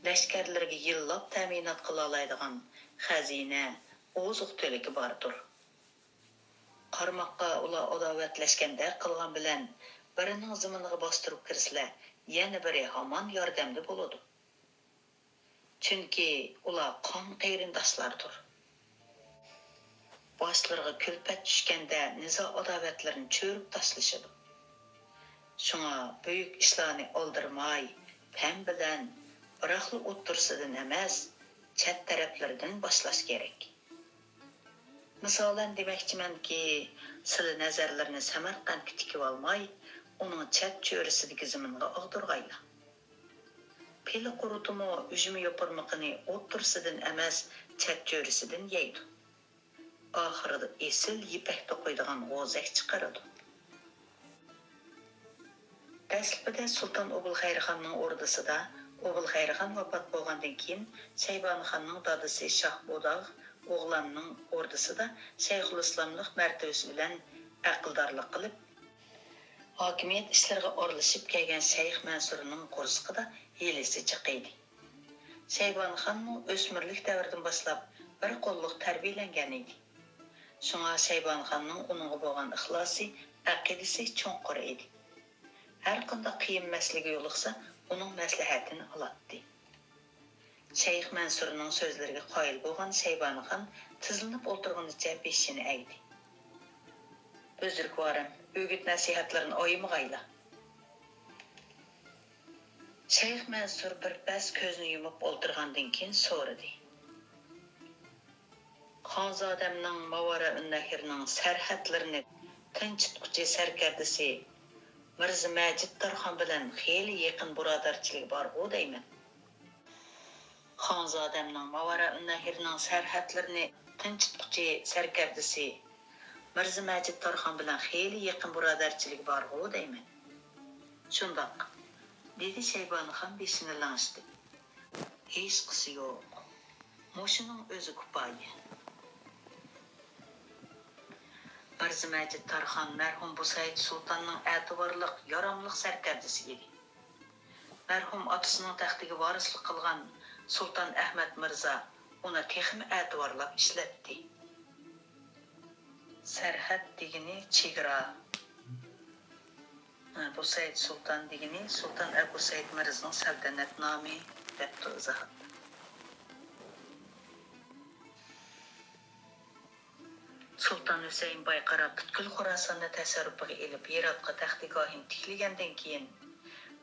لەشكەرلىرىگە يىللاپ تەمىنات قىلالايدىغان خەزىنە، ئوزۇق-تۈلۈكى باردۇر. قارىماققا ئۇلار ئاداۋەتلەشكەندەك قىلغان بىلەن، بىرىنىڭ زېمىنىغا باستۇرۇپ كىرسىلە، يەنە بىرى ھامان ياردەمدە بولىدۇ. چۈنكى ئۇلار قان قېرىنداشلاردۇر. باشلىرىغا كۈلپەت چۈشكەندە نىزا-ئاداۋەتلىرىنى چۆرۈپ تاشلىشىدۇ. شۇڭا بۈيۈك ئىشلارنى ئالدىرىماي، پەم بىلەن، بىراقلا ئوتتۇرىسىدىن ئەمەس، چەت تەرەپلىرىدىن باشلاش كېرەك. مىسالەن دېمەكچىمەنكى، سىلى نەزەرلىرىنى سەمەرقەنتكە تىكىۋالماي، ئۇنىڭ چەت چۆرىسىدىكى زېمىنغا ئاغدۇرغايلا. پىلە قۇرۇتىمۇ ئۈجمە يوپۇرمىقىنى ئوتتۇرىسىدىن ئەمەس، چەت چۆرىسىدىن يەيدۇ. ئاخىرىدا ئېسىل يىپەك توقۇيدىغان غوزەك چىقىرىدۇ. دەسلىپىدە سۇلتان ئوبۇلخەيرخاننىڭ ئوردىسىدا، ئوبۇلخەيرخان ۋاپات بولغاندىن كېيىن، شەيبانىخاننىڭ دادىسى شاھ بۇداغ ئوغلاننىڭ ئوردىسىدا شەيخۇلئىسلاملىق مەرتىۋىسى بىلەن ئەقىلدارلىق قىلىپ، ھاكىمىيەت ئىشلىرىغا ئارىلىشىپ كەلگەن شەيخ مەنسۇرنىڭ قورسىقىدا ھىيلىسى جىق ئىدى. شەيبانىخانمۇ ئۆسمۈرلۈك دەۋرىدىن باشلاپ بىر قوللۇق تەربىيەلەنگەن ئىدى. شۇڭا شەيبانىخاننىڭ ئۇنىڭغا بولغان ئىخلاسى، ئەقىدىسى چوڭقۇر ئىدى. ھەرقانداق قىيىن مەسىلىگە يولۇقسا، ئۇنىڭ مەسلىھەتىنى ئالاتتى. شەيخ مەنسۇرنىڭ سۆزلىرىگە قايىل بولغان شەيبانىخان تىزلىنىپ ئولتۇرغىنىچە بېشىنى ئەگدى. بۈزرۈكۋارىم، ئۆگۈت-نەسىھەتلىرىنى ئايىمىغايلا. شەيخ مەنسۇر بىر پەس كۆزنى يۇمۇپ ئولتۇرغاندىن كېيىن سورىدى. خانزادەمنىڭ ماۋارائۇننەھرنىڭ سەرھەدلىرىنى تىنچىتقۇچى سەركەردىسى مىرزا مەجىت تارخان بىلەن خېلى يېقىن بۇرادەرچىلىكى بارغۇ دەيمەن. خانزادەمنىڭ ماۋارائۇننەھرنىڭ سەرھەدلىرىنى تىنچىتقۇچى سەركەردىسى مىرزا مەجىت تارخان بىلەن خېلى يېقىن بۇرادەرچىلىكى بارغۇ دەيمەن. شۇنداق، دېدى شەيبانىخان بېشىنى لىڭشىتىپ. ھېچقىسى يوق. مۇشۇنىڭ ئۆزى كۇپايە. مىرزا مەجىت تارخان مەرھۇم بۇسەيد سۇلتاننىڭ ئەتىۋارلىق، ياراملىق سەركەردىسى ئىدى. مەرھۇم ئاتىسىنىڭ تەختىگە ۋارىسلىق قىلغان سۇلتان ئەھمەد مىرزا ئۇنى تېخىمۇ ئەتىۋارلاپ ئىشلەتتى. سەرھەد دېگىنى چېگرا. بۇسەيد سۇلتان دېگىنى سۇلتان ئەبۇسەيد مىرزىنىڭ سەلتەنەت نامى، دەپتۇ ئىزاھاتتا. سۇلتان ھۈسەيىن بايقارا پۈتكۈل خوراساننى تەسەررۇپىغا ئېلىپ، ھىراتقا تەختىگاھىنى تىكلىگەندىن كېيىن،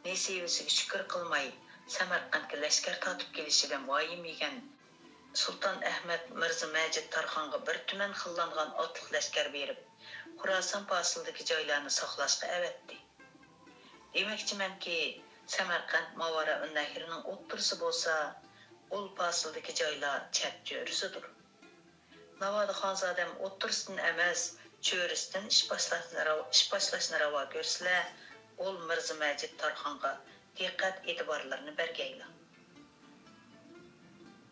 نېسىۋىسىگە شۈكۈر قىلماي، سەمەرقەنتكە لەشكەر تارتىپ كېلىشىدىن ۋايىم يېگەن سۇلتان ئەھمەد مىرزا مەجىت تارخانغا بىر تۈمەن خىللانغان ئاتلىق لەشكەر بېرىپ، خوراسان پاسىلىدىكى جايلارنى ساقلاشقا ئەۋەتتى. دېمەكچىمەنكى، سەمەرقەنت ماۋارائۇننەھرنىڭ ئوتتۇرىسى بولسا، ئۇل پاسىلدىكى جايلار چەت چۆرىسىدۇر. ناۋادا خانزادەم ئوتتۇرىسىدىن ئەمەس، چۆرىسىدىن ئىش باشلاشنى راۋ-، ئىش باشلاشنى راۋا كۆرسىلە، ئۇل مىرزا مەجىت تارخانغا دىققەت ئېتىبارلىرىنى بەرگەيلا.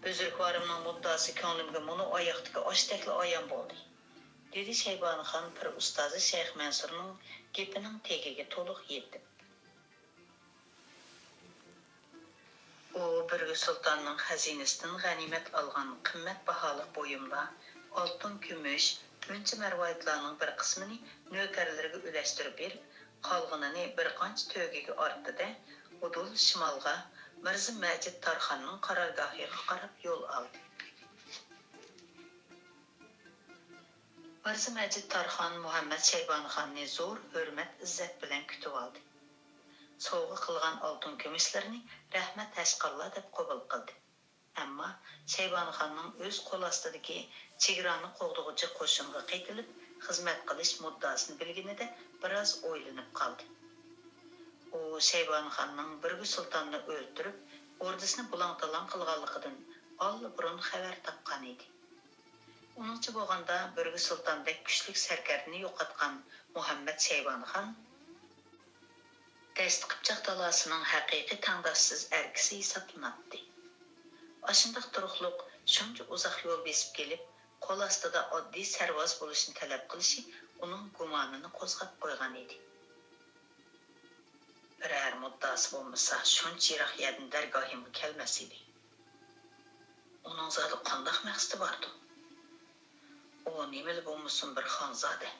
بۈزرۈكۋارىمنىڭ مۇددىئاسى كۆڭلۈمگە مۇنۇ ئاياقتىكى ئاشتەكلا ئايان بولدى، دېدى شەيبانىخان پىر ئۇستازى شەيخ مەنسۇرنىڭ گېپىنىڭ تېگىگە تولۇق يېتىپ. ئۇ بۈرگۈ سۇلتاننىڭ خەزىنىسىدىن غەنىيمەت ئالغان قىممەت باھالىق بۇيۇملار، ئالتۇن، كۈمۈش، ئۈنچە-مەرۋايىتلارنىڭ بىر قىسمىنى نۆكەرلىرىگە ئۈلەشتۈرۈپ بېرىپ، قالغىنىنى بىر قانچە تۆگىگە ئارتتى-دە، ئۇدۇل شىمالغا، مىرزا مەجىت تارخاننىڭ قارارگاھىغا قاراپ يول ئالدى. مىرزا مەجىت تارخان مۇھەممەد شەيبانىخاننى زور ھۆرمەت-ئىززەت بىلەن كۈتۈۋالدى. سوۋغا قىلغان ئالتۇن-كۈمۈشلىرىنى رەھمەت ھەشقاللا دەپ قوبۇل قىلدى. ئەمما شەيبانىخاننىڭ ئۆز قول ئاستىدىكى چېگرانى قوغدىغۇچى قوشۇنغا قېتىلىپ خىزمەت قىلىش مۇددىئاسىنى بىلگىنىدە بىراز ئويلىنىپ قالدى. ئۇ شەيبانىخاننىڭ بۈرگۈ سۇلتاننى ئۆلتۈرۈپ، ئوردىسىنى بۇلاڭ-تالاڭ قىلغانلىقىدىن ئاللىبۇرۇن خەۋەر تاپقان ئىدى. ئۇنىڭچە بولغاندا، بۈرگۈ سۇلتان بەك كۈچلۈك سەركەردىنى يوقاتقان مۇھەممەد شەيبانىخان دەشتى-قىپچاق تالاسىنىڭ ھەقىقىي تەڭداشسىز ئەركىسى ھېسابلىناتتى. ئاشۇنداق تۇرۇقلۇق شۇنچە ئۇزاق يول بېسىپ كېلىپ، قول ئاستىدا ئاددىي سەرۋاز بولۇشنى تەلەپ قىلىشى ئۇنىڭ گۇمانىنى قوزغاپ قويغان ئىدى. بىرەر مۇددىئاسى بولمىسا، شۇنچە يىراق يەردىن دەرگاھىمغا كەلمەس ئىدى. ئۇنىڭ زادى قانداق مەقسىتى باردۇ؟ ئۇ نېمىلا بولمىسۇن، بىر خانزادە.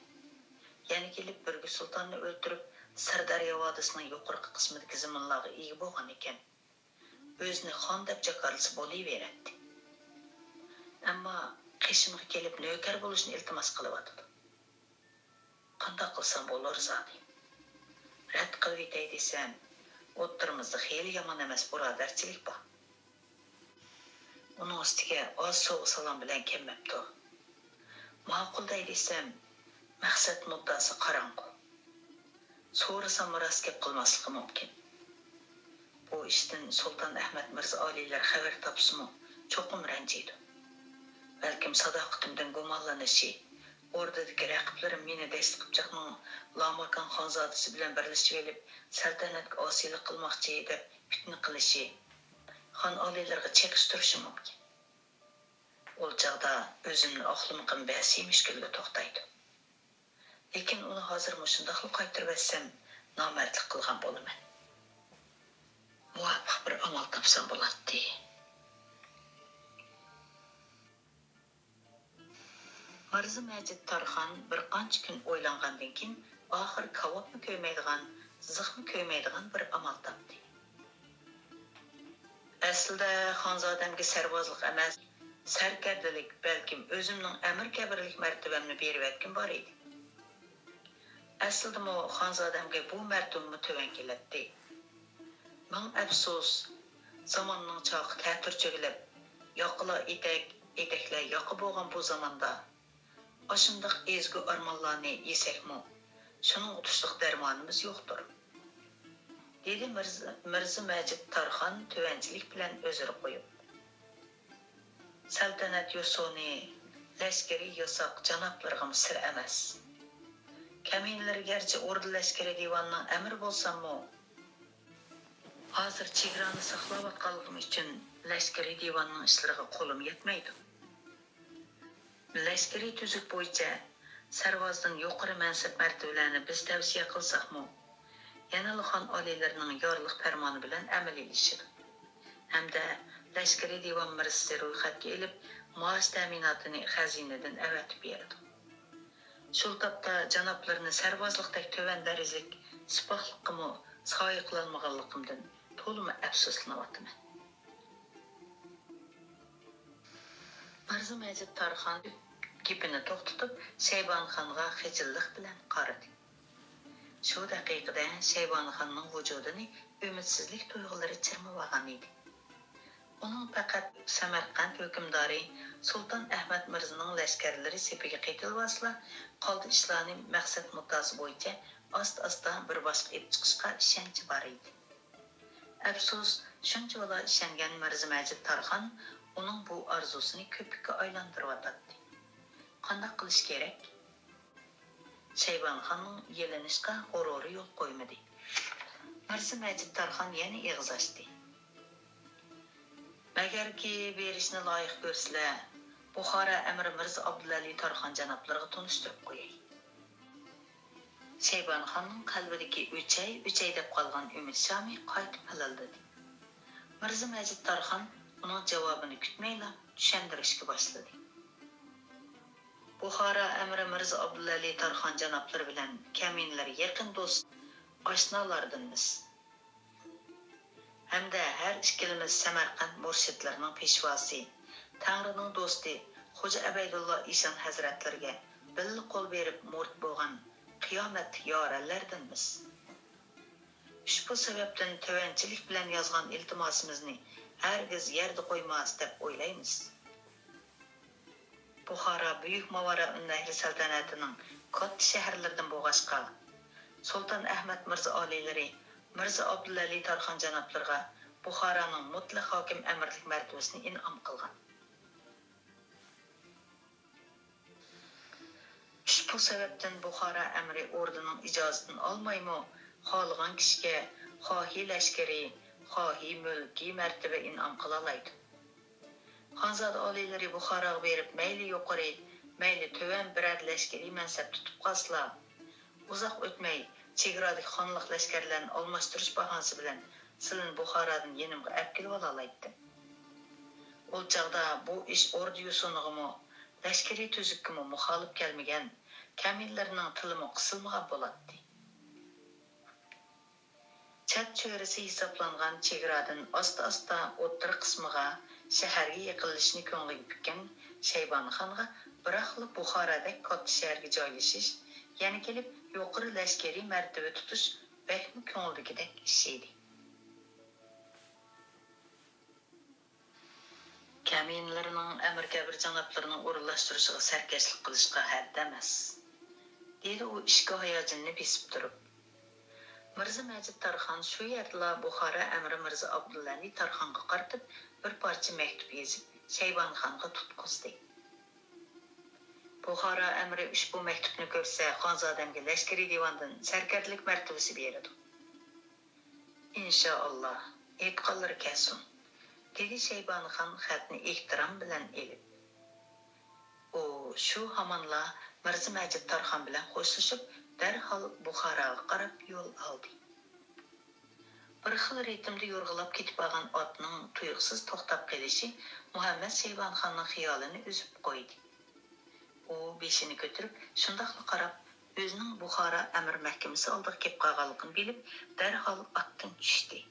يەنە كېلىپ بۈرگۈ سۇلتاننى ئۆلتۈرۈپ، سىردەريا ۋادىسىنىڭ يۇقىرىقى قىسمىدىكى زېمىنلارغا ئىگە بولغان ئىكەن. ئۆزىنى خان دەپ جاكارلىسا بولۇۋېرەتتى. ئەمما قېشىمغا كېلىپ نۆكەر بولۇشنى ئىلتىماس قىلىۋاتىدۇ. قانداق قىلسام بولۇر زادى؟ رەت قىلىۋېتەي دېسەم، ئوتتۇرىمىزدا خېلى يامان ئەمەس بۇرادەرچىلىك بار. ئۇنىڭ ئۈستىگە ئاز سوۋغا-سالام بىلەن كەلمەپتۇ. ماقۇل دەي دېسەم، مەقسەت مۇددىئاسى قاراڭغۇ. سورىساممۇ راست گەپ قىلماسلىقى مۇمكىن. بۇ ئىشتىن سۇلتان ئەھمەد مىرزا ئالىيلار خەۋەر تاپسىمۇ، چوقۇم رەنجىيدۇ. بەلكىم ساداقىتىمدىن گۇمانلىنىشى، ئوردىدىكى رەقىبلىرىم مېنى دەستىقىپچاقنىڭ لاماكان خانزادىسى بىلەن بىرلىشىۋېلىپ، سەلتەنەتكە ئاسىيلىق قىلماقچى دەپ پىتنە قىلىشى، خان ئالىيلىرىغا چېقىشتۇرۇشى مۇمكىن. ئۇ چاغدا ئۆزۈمنى ئاقلىمىقىم بەسى مۈشكۈلگە توختايدۇ. لېكىن ئۇنى ھازىر مۇشۇنداقلا قايتۇرۇۋەتسەم، نامەردلىك قىلغان بولىمەن. مۇۋاپىق بىر ئامال تاپسام بولاتتى. مىرزا مەجىت تارخان بىر قانچە كۈن ئويلانغاندىن كېيىن، ئاخىر كاۋاپمۇ كۆيمەيدىغان، زىخمۇ كۆيمەيدىغان بىر ئامال تاپتى. ئەسلىدە خانزادەمگە سەرۋازلىق ئەمەس، سەركەردىلىك، بەلكىم ئۆزۈمنىڭ ئەمىر كەبىرلىك مەرتىۋەمنى بېرىۋەتكۈم بار ئىدى. ئەسلىدىمۇ خانزادەمگە بۇ مەرتىۋىمۇ تۆۋەن كېلەتتى. مىڭ ئەپسۇس، زاماننىڭ چاقى تەتۈر چۆگىلەپ، ياقىلار ئېتەك، ئېتەكلەر ياقا بولغان بۇ زاماندا، ئاشۇنداق ئېزىگۈ ئارمانلارنى يېسەكمۇ، شۇنىڭغا تۇشلۇق دەرمانىمىز يوقتۇر، دېدى مىرزا، مىرزا مەجىت تارخان تۆۋەنچىلىك بىلەن ئۆزرە قويۇپ. سەلتەنەت يوسۇنى، لەشكىرىي ياساق جانابلىرىغىمۇ سىر ئەمەس. كەمىنىلىرى گەرچە ئوردا لەشكىرىي دىۋانىنىڭ ئەمىرى بولساممۇ، ھازىر چېگرانى ساقلاۋاتقانلىقىم ئۈچۈن لەشكىرىي دىۋاننىڭ ئىشلىرىغا قولۇم يەتمەيدۇ. لەشكىرىي تۈزۈك بويىچە سەرۋازدىن يۇقىرى مەنسەپ مەرتىۋىلەرنى بىز تەۋسىيە قىلساقمۇ، يەنىلا خان ئالىيلىرىنىڭ يارلىق پەرمانى بىلەن ئەمەلىيلىشىدۇ ھەمدە لەشكىرىي دىۋان مىرزىسى رويخەتكە ئېلىپ، مائاش تەمىناتىنى خەزىنىدىن ئەۋەتىپ بېرىدۇ. شۇ تاپتا جانابلىرىنى سەرۋازلىقتەك تۆۋەن دەرىجىلىك سىپاھلىققىمۇ سايە قىلالمىغانلىقىمدىن تولىمۇ ئەپسۇسلىنىۋاتىمەن. مىرزا مەجىت تارخان گېپىنى توختىتىپ، شەيبانى خانغا خىجىللىق بىلەن قارىدى. شۇ دەقىقىدە شەيبانى خاننىڭ ۋۇجۇدىنى ئۈمىدسىزلىك تۇيغۇلىرى چىرمىۋالغان ئىدى. ئۇنىڭ پەقەت سەمەرقەنت ھۆكۈمدارى سۇلتان ئەھمەد مىرزىنىڭ لەشكەرلىرى سېپىگە قېتىلىۋالسىلا، قالدى ئىشلارنى مەقسەت مۇددىئاسى بويىچە ئاستا-ئاستا بىر باشقا ئېلىپ چىقىشقا ئىشەنچى بار ئىدى. ئەپسۇس، شۇنچىۋالا ئىشەنگەن مىرزا مەجىت تارخان ئۇنىڭ بۇ ئارزۇسىنى كۆپۈككە ئايلاندۇرۇۋاتاتتى. قانداق قىلىش كېرەك؟ شەيبانى خاننىڭ يېلىنىشقا غۇرۇرى يول قويمىدى. مىرزا مەجىت تارخان يەنە ئېغىز ئاچتى. مەگەركى بېرىشنى لايىق كۆرسىلە، بۇخارا ئەمىرى مىرزا ئابدۇلئەلى تارخان جانابلىرىغا تونۇشتۇرۇپ قوياي. شەيبانى خاننىڭ قەلبىدىكى ئۆچەي-ئۆچەي دەپ قالغان ئۈمىد شامى قايتا پىلىلدىدى. مىرزا مەجىت تارخان ئۇنىڭ جاۋابىنى كۈتمەيلا چۈشەندۈرۈشكە باشلىدى. بۇخارا ئەمىرى مىرزا ئابدۇلئەلى تارخان جانابلىرى بىلەن كەمىنىلەر يېقىن دوست، ئاشنالاردىنمىز. ھەمدە ھەر ئىككىلىمىز سەمەرقەنت مۇرشىدلىرىنىڭ پېشۋاسى، تەڭرىنىڭ دوستى خوجا ئەبەيدۇللا ئىشان ھەزرەتلىرىگە بىللە قول بېرىپ مۇرىت بولغان قىيامەتلىك يارەنلەردىنمىز. ئۇشبۇ سەۋەبتىن تۆۋەنچىلىك بىلەن يازغان ئىلتىماسىمىزنى ھەرگىز يەردە قويماس دەپ ئويلايمىز. بۇخارا بۈيۈك ماۋارا ئۇننەھر سەلتەنەتىنىڭ كاتتا شەھەرلىرىدىن بولغاچقا، سۇلتان ئەھمەد مىرزا ئالىيلىرى مىرزا ئابدۇلئەلى تارخان جانابلىرىغا بۇخارانىڭ مۇتلەق ھاكىم ئەمىرلىك مەرتىۋىسىنى ئىنئام قىلغان. ئۇشبۇ سەۋەبتىن بۇخارا ئەمىرى ئوردىنىڭ ئىجازىتىنى ئالمايمۇ، خالىغان كىشىگە خاھى لەشكىرىي، خاھى مۈلكىي مەرتىۋە ئىنئام قىلالايدۇ. خانزادە ئالىيلىرى بۇخاراغا بېرىپ، مەيلى يۇقىرى، مەيلى تۆۋەن بىرەر لەشكىرىي مەنسەپ تۇتۇپ قالسىلا، ئۇزاق ئۆتمەي، چېگرادىكى خانلىق لەشكەرلەرنى ئالماشتۇرۇش باھانىسى بىلەن سىلىنى بۇخارادىن يېنىمغا ئەپكېلىۋالالايتتىم. ئۇ چاغدا بۇ ئىش ئوردا يوسۇنىغىمۇ، لەشكىرىي تۈزۈككىمۇ مۇخالىپ كەلمىگەن، كەمىنىلەرنىڭ تىلىمۇ قىسىلمىغان بولاتتى. چەت چۆرىسى ھېسابلانغان چېگرادىن ئاستا-ئاستا ئوتتۇرا قىسمىغا، شەھەرگە يېقىنلىشىشنى كۆڭلىگە پۈككەن شەيبانى خانغا بىراقلا بۇخارادەك كاتتا شەھەرگە جايلىشىش، يەنە كېلىپ يۇقىرى لەشكىرىي مەرتىۋە تۇتۇش بەكمۇ كۆڭلىدىكىدەك ئىش ئىدى. كەمىنىلىرىنىڭ ئەمىر كەبىر جانابلىرىنىڭ ئورۇنلاشتۇرۇشىغا سەركەشلىك قىلىشقا ھەددى ئەمەس، دېدى ئۇ ئىچكى ھاياجىنىنى بېسىپ تۇرۇپ. مىرزا مەجىت تارخان شۇ يەردىلا بۇخارا ئەمىرى مىرزا ئابدۇلئەلى تارخانغا قارىتىپ بىر پارچە مەكتۇپ يېزىپ، شەيبانى خانغا تۇتقۇزدى. بۇخارا ئەمىرى ئۇشبۇ مەكتۇپنى كۆرسە، خانزادەمگە لەشكىرىي دىۋاندىن سەركەردىلىك مەرتىۋىسى بېرىدۇ. ئىنشائاللا، ئېيتقانلىرى كەلسۇن، دېدى شەيبانى خان خەتنى ئېھتىرام بىلەن ئېلىپ. ئۇ شۇ ھامانلا مىرزا مەجىت تارخان بىلەن خوشلىشىپ، دەرھال بۇخاراغا قاراپ يول ئالدى. بىر خىل رىتىمدا يورغىلاپ كېتىپ بارغان ئاتنىڭ تۇيۇقسىز توختاپ قېلىشى مۇھەممەد شەيبانى خاننىڭ خىيالىنى ئۈزۈپ قويدى. ئۇ بېشىنى كۆتۈرۈپ، شۇنداقلا قاراپ، ئۆزىنىڭ بۇخارا ئەمىر مەھكىمىسى ئالدىغا كېلىپ قالغانلىقىنى بىلىپ، دەرھال ئاتتىن چۈشتى.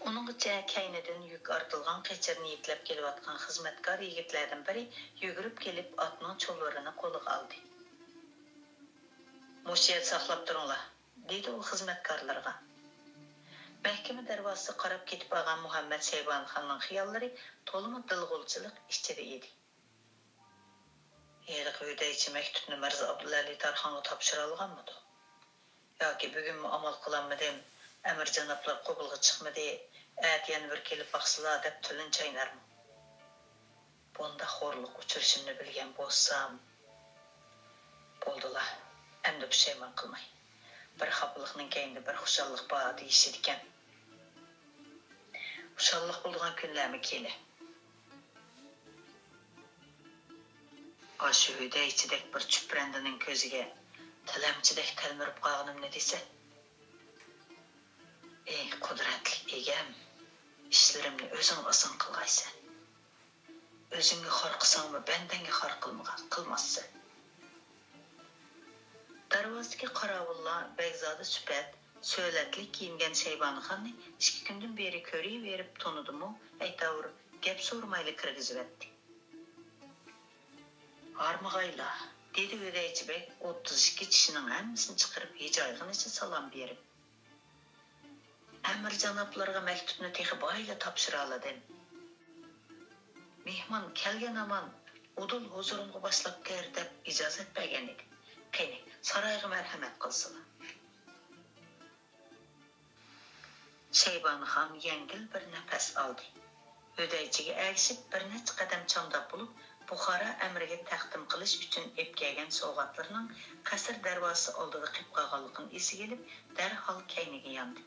ئۇنىڭغىچە كەينىدىن يۈك ئارتىلغان قېچىرنى يېتىلەپ كېلىۋاتقان خىزمەتكار يىگىتلەردىن بىرى يۈگۈرۈپ كېلىپ، ئاتنىڭ چۇلۋۇرىنى قولىغا ئالدى. مۇشۇ يەردە ساقلاپ تۇرۇڭلار، دېدى ئۇ خىزمەتكارلىرىغا. مەھكىمە دەرۋازىسىغا قاراپ كېتىپ بارغان مۇھەممەد شەيبانى خاننىڭ خىياللىرى تولىمۇ دىلغۇلچىلىق ئىچىدە ئىدى. ھېلىقى ھۆدەيچى مەكتۇپنى مىرزا ئابدۇلئەلى تارخانغا تاپشۇرالىغانمىدۇ؟ ياكى بۈگۈنمۇ ئامال قىلالمىدىم، ئەمىر جانابلار قوبۇلغا چىقمىدى، ئەتە يەنە بىر كېلىپ باقسىلا دەپ تىلىنى چاينارمۇ؟ بۇنداق خورلۇققا ئۇچرىشىمنى بىلگەن بولسام. بولدىلا، ئەمدى پۇشايمان قىلماي. بىر خاپىلىقنىڭ كەينىدە بىر خۇشاللىق بار دېيىشىدىكەن. خۇشاللىق بولىدىغان كۈنلەرمۇ كېلە. ئاشۇ ھۆدەيچىدەك بىر چۈپرەندىنىڭ كۆزىگە تىلەمچىدەك تەلمۈرۈپ قالغىنىمنى دېسە. ئى قۇدرەتلىك ئىگەم، ئىشلىرىمنى ئۆزۈڭ ئاسان قىلغايسەن. ئۆزۈڭگە خار قىلساڭمۇ، بەندەڭگە خار قىلمىغا-، قىلماسسەن. دەرۋازىدىكى قاراۋۇللار بەگزادە سۈپەت، سۆلەتلىك كىيىنگەن شەيبانى خاننى ئىككى كۈندىن بېرى كۆرۈۋېرىپ تونۇدىمۇ، ئەيتاۋۇر، گەپ سورىمايلا كىرگۈزۈۋەتتى. ھارمىغايلا، دېدى ھۆدەيچى بەگ ئوتتۇز ئىككى چىشىنىڭ ھەممىسىنى چىقىرىپ ھىجايغىنىچە سالام بېرىپ. ئەمىر جانابلىرىغا مەكتۇپنى تېخى بايىلا تاپشۇرالىدىم. مېھمان كەلگەن ھامان ئۇدۇل ھۇزۇرۇمغا باشلاپ كىر دەپ ئىجازەت بەرگەن ئىدى. قېنى، سارايغا مەرھەمەت قىلسىلا. شەيبانى خان يەڭگىل بىر نەپەس ئالدى. ھۆدەيچىگە ئەگىشىپ بىر نەچچە قەدەم چامداپ بولۇپ، بۇخارا ئەمىرىگە تەقدىم قىلىش ئۈچۈن ئېلىپ كەلگەن سوۋغاتلىرىنىڭ قەسىر دەرۋازىسى ئالدىدا قېلىپ قالغانلىقىنى ئېسىگە ئېلىپ، دەرھال كەينىگە ياندى.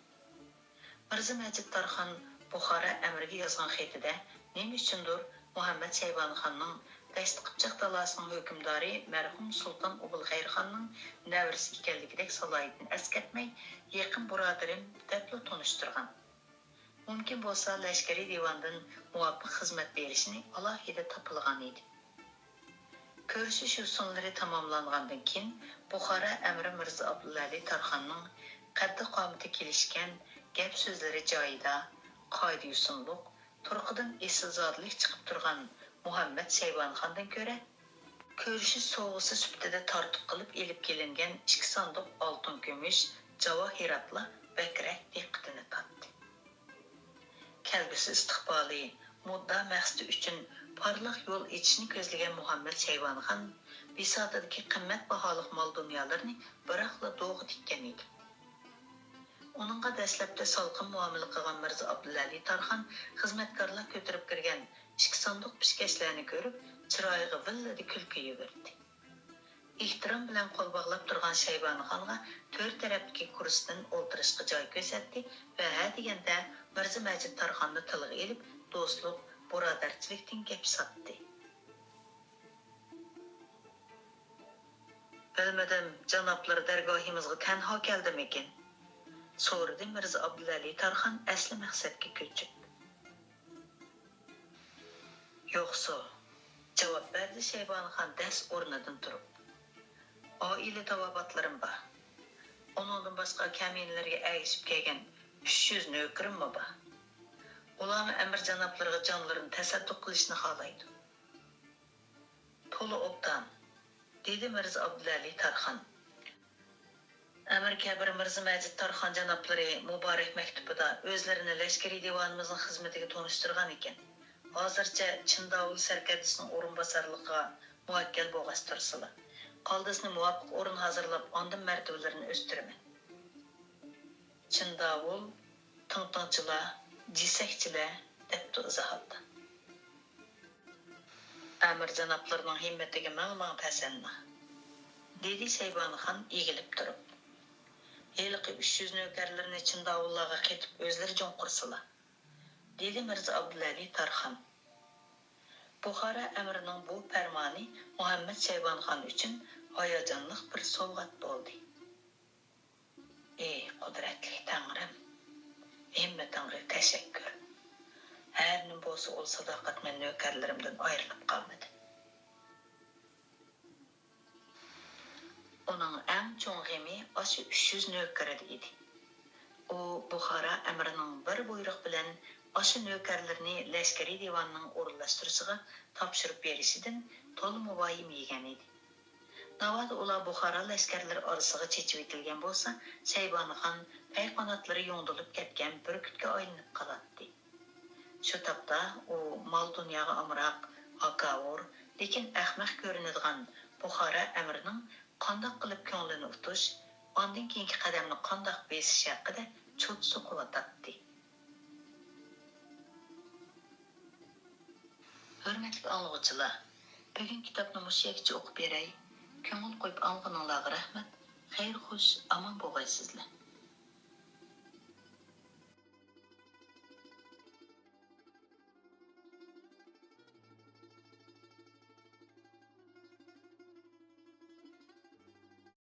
مىرزا مەجىت تارخان بۇخارا ئەمىرىگە يازغان خېتىدە نېمە ئۈچۈندۇر مۇھەممەد شەيبانى خاننىڭ دەشتى قىپچاق تالاسىنىڭ ھۆكۈمدارى مەرھۇم سۇلتان ئوبۇلخەير خاننىڭ نەۋرىسى ئىكەنلىكىدەك سالاھىيىتىنى ئەسكەرتمەي، يېقىن بۇرادىرىم دەپلا تونۇشتۇرغان. مۇمكىن بولسا لەشكىرىي دىۋاندىن مۇۋاپىق خىزمەت بېرىشىنى ئالاھىدە تاپىلىغان ئىدى. كۆرۈشۈش يوسۇنلىرى تاماملانغاندىن كېيىن، بۇخارا ئەمىرى مىرزا ئابدۇلئەلى تارخاننىڭ قەددى-قامىتى كېلىشكەن، گەپ-سۆزلىرى جايىدا، قائىدە-يوسۇنلۇق، تۇرقىدىن ئېسىلزادىلىك چىقىپ تۇرغان مۇھەممەد شەيبانى خاندىن كۆرە، كۆرۈشۈش سوۋغىسى سۈپىتىدە تارتۇق قىلىپ ئېلىپ كېلىنگەن ئىككى ساندۇق ئالتۇن-كۈمۈش جاۋاھىراتلا بەكرەك دىققىتىنى تارتتى. كەلگۈسى ئىستىقبالى، مۇددا مەقسىتى ئۈچۈن پارلاق يول ئېچىشنى كۆزلىگەن مۇھەممەد شەيبانى خان بىساتىدىكى قىممەت باھالىق مال-دۇنيالىرىنى بىراقلا دوغا تىككەن ئىدى. ئۇنىڭغا دەسلەپتە سالقىن مۇئامىلە قىلغان مىرزا ئابدۇلئەلى تارخان خىزمەتكارلار كۆتۈرۈپ كىرگەن ئىككى ساندۇق پىشكەچلەرنى كۆرۈپ، چىرايىغا ۋىللىدە كۈلكە يۈگۈردى. ئېھتىرام بىلەن قول باغلاپ تۇرغان شەيبانى خانغا تۆر تەرەپتىكى كۇرسىدىن ئولتۇرۇشقا جاي كۆرسەتتى ۋە ھە دېگەندە مىرزا مەجىت تارخاننى تىلغا ئېلىپ، دوستلۇق، بۇرادەرچىلىكتىن گەپ ساتتى. بىلمىدىم، جانابلىرى دەرگاھىمىزغا تەنھا كەلدىمىكىن؟ سورىدى مىرزا ئابدۇلئەلى تارخان ئەسلى مەقسەتكە كۆچۈپ. يوقسۇ، جاۋاب بەردى شەيبانى خان دەس ئورنىدىن تۇرۇپ. ئائىلە تاۋابىئاتلىرىم بار. ئۇنىڭدىن باشقا كەمىنىلەرگە ئەگىشىپ كەلگەن ئۈچ يۈز نۆكىرىممۇ بار. ئۇلارمۇ ئەمىر جانابلىرىغا جانلىرىنى تەسەددۇق قىلىشنى خالايدۇ. تولا ئوبدان، دېدى مىرزا ئابدۇلئەلى تارخان. ئەمىر كەبىر مىرزا مەجىت تارخان جانابلىرى مۇبارەك مەكتۇبىدا ئۆزلىرىنى لەشكىرىي دىۋانىمىزنىڭ خىزمىتىگە تونۇشتۇرغان ئىكەن. ھازىرچە چىن داۋۇل سەركەردىسىنىڭ ئورۇنباسارلىقىغا مۇۋەككەل بولغاچ تۇرسىلا، قالدىسىنى مۇۋاپىق ئورۇن ھازىرلاپ، ئاندىن مەرتىۋىلىرىنى ئۆستۈرىمەن. چىن داۋۇل، تىڭتىڭچىلار، جېسەكچىلەر، دەپتۇ ئىزاھاتتا. ئەمىر جانابلىرىنىڭ ھىممىتىگە مىڭ مىڭ تەسەننا، دېدى شەيبانىخان ئېگىلىپ تۇرۇپ. ھېلىقى ئۈچ يۈز نۆكەرلىرىنى چىن داۋۇللارغا قېتىپ ئۆزلىرى جۇڭقۇرسىلا، دېدى مىرزا ئابدۇلئەلى تارخان. بۇخارا ئەمىرىنىڭ بۇ پەرمانى مۇھەممەد شەيبانىخان ئۈچۈن ھاياجانلىق بىر سوۋغات بولدى. ئى قۇدرەتلىك تەڭرىم، ھىممىتىڭگە تەشەككۈر. ھەرنېمە بولسا ئۇل ساداقەتمەن نۆكەرلىرىمدىن ئايرىلىپ قالمىدىم. ئۇنىڭ ئەڭ چوڭ غېمى ئاشۇ ئۈچ يۈز نۆكىرىدە ئىدى. ئۇ بۇخارا ئەمىرىنىڭ بىر بۇيرۇق بىلەن ئاشۇ نۆكەرلىرىنى لەشكىرىي دىۋاننىڭ ئورۇنلاشتۇرۇشىغا تاپشۇرۇپ بېرىشىدىن تولىمۇ ۋايىمە يېگەن ئىدى. ناۋادا ئۇلار بۇخارا لەشكەرلىرى ئارىسىغا چېچىۋېتىلگەن بولسا، شەيبانىخان پەي-قاناتلىرى يوڭدىلىپ كەتكەن بۈركۈتكە ئايلىنىپ قالاتتى. شۇ تاپتا ئۇ مال-دۇنياغا ئامراق، ھاكاۋۇر، لېكىن ئەخمەق كۆرۈنىدىغان بۇخارا ئەمىرىنىڭ قانداق قىلىپ كۆڭلىنى ئۇتۇش، ئاندىن كېيىنكى قەدەمنى قانداق بېسىش ھەققىدە چوت سوقۇۋاتاتتى. ھۆرمەتلىك ئاڭلىغۇچىلار، بۈگۈنكى كىتابنى مۇشۇ يەرگىچە ئوقۇپ بېرەي. كۆڭۈل قويۇپ ئاڭلىغىنىڭلارغا رەھمەت. خەير خوش، ئامان بولغايسىزلەر.